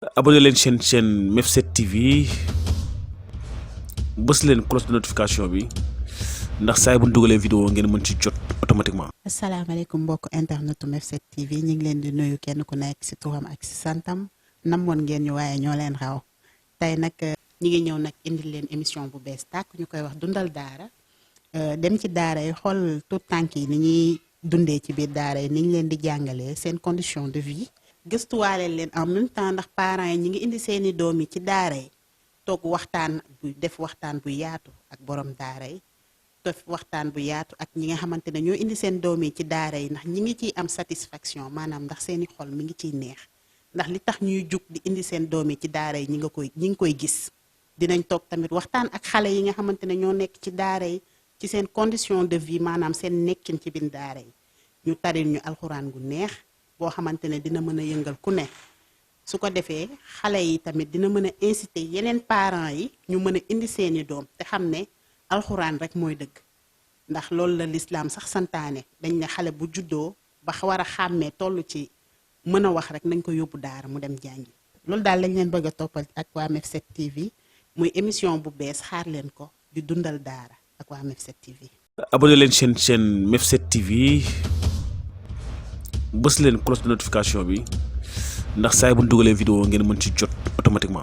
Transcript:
abonné leen chaîne Mef7 TV bës leen cloche de notification bi ndax saa bu ñu dugalee vidéo ngeen mën ci jot automatiquement. asalaamaaleykum mbokk internetu Mef7 TV ñu ngi leen di nuyu kenn ku nekk si turam ak si santam namoon ngeen ñu waaye ñoo leen raw tey nag ñi ngi ñëw nag indil leen émission bu bees tàkk ñu koy wax dundal daara dem ci daara yi xool tout tànk yi ni ñuy dundee ci biir daara yi ni ñu leen di jàngalee seen condition de vie gëstuwaale leen en même temps ndax parents yi ñi ngi indi seeni doom yi ci daara yi toog waxtaan bu def waxtaan bu yaatu ak borom daara yi def waxtaan bu yaatu ak ñi nga xamante ne ñoo indi seen doom yi ci daara yi ndax ñi ngi ciy am satisfaction maanaam ndax seeni xol mi ngi ciy neex ndax li tax ñuy jug di indi seen doom yi ci daara yi ñi ngi koy gis dinañ toog tamit waxtaan ak xale yi nga xamante ne ñoo nekk ci daara yi ci seen condition de vie maanaam seen nekkin ci biir daara yi ñu taril ñu alxuraan gu neex boo xamante ne dina mën a yëngal ku ne su ko defee xale yi tamit dina mën a inciter yeneen parents yi ñu mën a indi seeni doom te xam ne alxuraan rek mooy dëgg ndax loolu la lislaam sax santaane dañ ne xale bu juddoo ba war a xàmmee toll ci mën a wax rek nañ ko yóbbu daara mu dem jàngi loolu daal lañ leen bëgg a toppal ak waa Mef7 TV muy émission bu bees xaar leen ko di dundal daara ak waa Mef7 TV. abonné leen chaîne Mef7 TV bës leen cloche de notification bi ndax saa bu ñu dugalee vidéo ngeen mën ci jot automatiquement.